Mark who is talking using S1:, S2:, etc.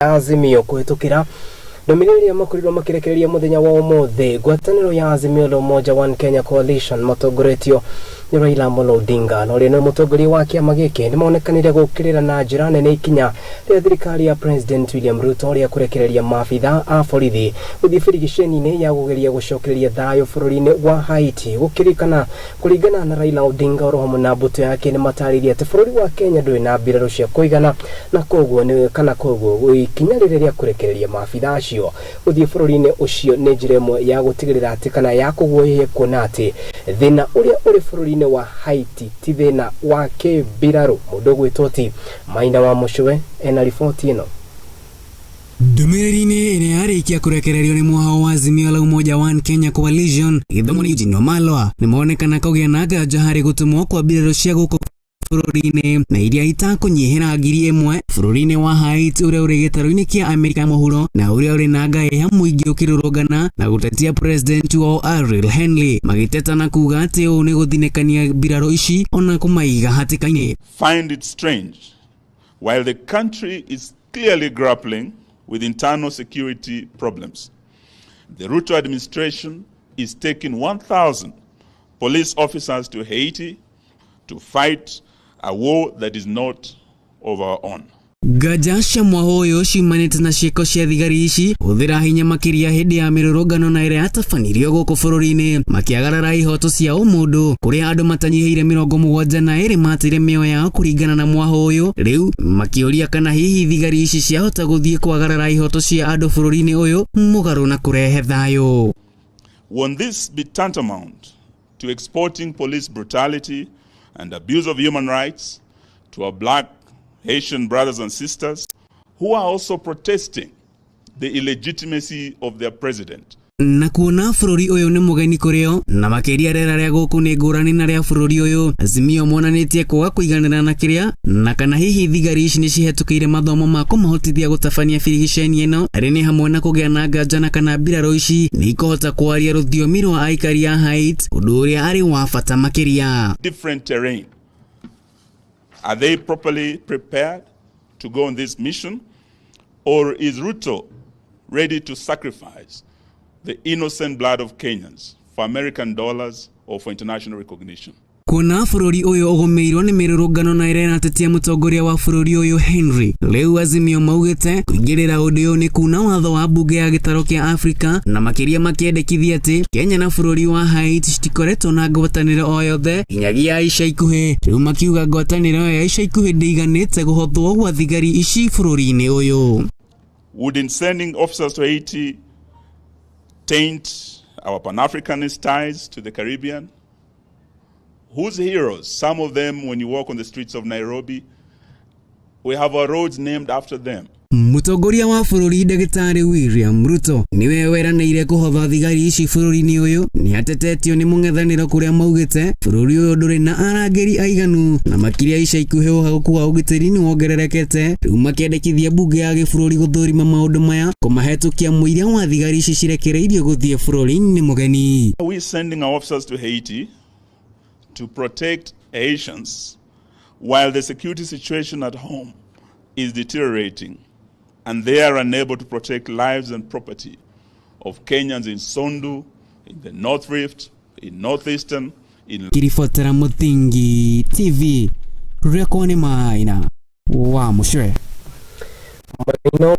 S1: Azimio kũhĩtũkĩra ndũmĩrĩri ĩrĩa makorirwo makĩrekereria mũthenya wa ũmũthĩ. Ngwatanĩro ya Azimio la Umoja One Kenya Coalition matongoretio nĩ Raila Amolo Odinga na ũrĩa nĩ mũtongoria wa kĩama gĩkĩ nĩmonekanire gũkĩrĩra na njĩra nene ikinya rĩa thirikari ya President William Ruto rĩa kũrekereria maabitha a borithi gũthiĩ birigiceni-inĩ ya kũgeria gũcokereria thayũ bũrũri-inĩ wa Haiti. Gũkĩririkana kũringana na Raila Odinga oro hamwe na mbũtũ yake nĩmatarĩirie atĩ bũrũri wa Kenya ndũrĩ na mbirarũ cia kũigana na koguo nĩ kana koguo ikinya rĩrĩ rĩa kũrekereria maabitha acio gũthiĩ bũrũri-inĩ ũcio nĩ njĩra ĩmwe ya gũtigĩrĩra atĩ kana ya kũguoyohia kuona atĩ thĩna ũrĩa ũrĩ bũrũri-inĩ wa Haiti ti thĩna wa kĩmbirarũ. Mũndũ ũgwĩtwo ti Maina wa Mũcũwe ena riboti ĩno.
S2: Ndũmĩrĩri-inĩ ĩrĩa yarĩkia kũrekererio nĩ mwahao wa Azimio la Umoja One Kenya Coalition gĩthomo nĩ Eugene Wamalwa nĩmonekana kũgĩa na nganja harĩ gũtũmwo kwa mbirarũ cia gũkũ bũrũri-inĩ na iria itakũnyihĩra 1,000 bũrũri-inĩ wa Haiti ũrĩa ũrĩ gĩtarũ-inĩ kĩa Amerika ya mũhuro na ũrĩa ũrĩ na ngahĩha mũingĩ ũkĩrũrũngana na gũtetia president wao Ariel Henry magĩteta na kuga atĩ ũũ nĩ gũthinĩkania mbirarũ ici ona kũmaiga hatĩka-inĩ.
S3: Find it strange while the country is clearly grappling with internal security problems, the Ruto administration is taking 1,000 police officers to Haiti to fight a war that is not of our own.
S2: Nganja cia mwaho ũyũ ciumanĩte na ciĩko cia thigari ici hũthĩra hinya makĩria hĩndĩ ya mĩrũrũngano na ĩrĩa yatabanirio gũkũ bũrũri-inĩ makĩagarara ihoto cia ũmũndũ kũrĩa andũ matanyihĩire 72 mateire mĩoyo yao kũringana na mwaho ũyũ. Rĩu makĩũria kana hihi thigari ici ciahota gũthiĩ kwagarara ihoto cia andũ bũrũri-inĩ ũyũ mũgarũ na kũrehe thayũ.
S3: Won't this be tantamount to exporting police brutality and abuse of human rights to our black Haitian brothers and sisters who are also protesting the illegitimacy of their president?
S2: Na kuona bũrũri ũyũ nĩ mũgeni kũrĩ o na makĩria rĩera rĩa gũkũ nĩ ngũrani na rĩa bũrũri ũyũ, Azimio monanĩtie kwaga kũiganĩra na kĩrĩa na kana hihi thigari ici nĩ cihetũkĩire mathomo ma kũmahotithia gũtabania birigiceni ĩno arĩ nĩ hamwe na kũgĩa na nganja na kana mbirarũ ici nĩ ikũhota kwaria rũthiomi rwa aikari a Haiti, ũndũ ũrĩa arĩ wa bata makĩria.
S3: Different terrain. Are they properly prepared to go on this mission? Or is Ruto ready to sacrifice the innocent blood of Kenyans for American dollars or for international recognition?
S2: Kuona bũrũri ũyũ ũgũmĩirwo nĩ mĩrũrũngano na ĩrĩa ĩratetia mũtongoria wa bũrũri ũyũ Henry, rĩu Azimio maugĩte kũingĩrĩra ũndũ ũyũ nĩ kuna watho wa mbunge ya gĩtarũ kĩa Afrika na makĩria makĩendekithia atĩ Kenya na bũrũri wa Haiti citikoretwo na ngwatanĩro o yothe nginyagia ica ikuhĩ. Rĩu makiuga ngwatanĩro ĩyo ya ica ikuhĩ ndĩiganĩte kũhothwo gwa thigari ici bũrũri-inĩ ũyũ.
S3: Wouldn't sending officers to Haiti taint our Pan-Africanist ties to the Caribbean? Whose heroes? Some of them, when you walk on the streets of Nairobi, we have our roads named after them.
S2: Mũtongoria wa bũrũri Ndagĩtarĩ William Ruto nĩwe weranĩire kũhotha thigari ici bũrũri-inĩ ũyũ nĩ atetetio nĩ mũng'ethanĩro kũrĩa maugĩte bũrũri ũyũ ndũrĩ na arangĩri aiganu na makĩria ica ikuhĩ ũhagũku wa ũgitĩri nĩ wongererekete. Rĩu makĩendekithia mbunge ya gĩbũrũri gũthũrima maũndũ maya kũmahetũkia mũira wa thigari ici cirekereirio gũthiĩ bũrũri-inĩ mũgeni.
S3: Are we sending our officers to Haiti to protect Haitians while the security situation at home is deteriorating and they are unable to protect lives and property of Kenyans in Sondu, in the North Rift, in Northeastern, in
S2: Kiribotera Mũthingi TV, rĩakwa nĩ Maina wa Mũcwe.
S1: Maina.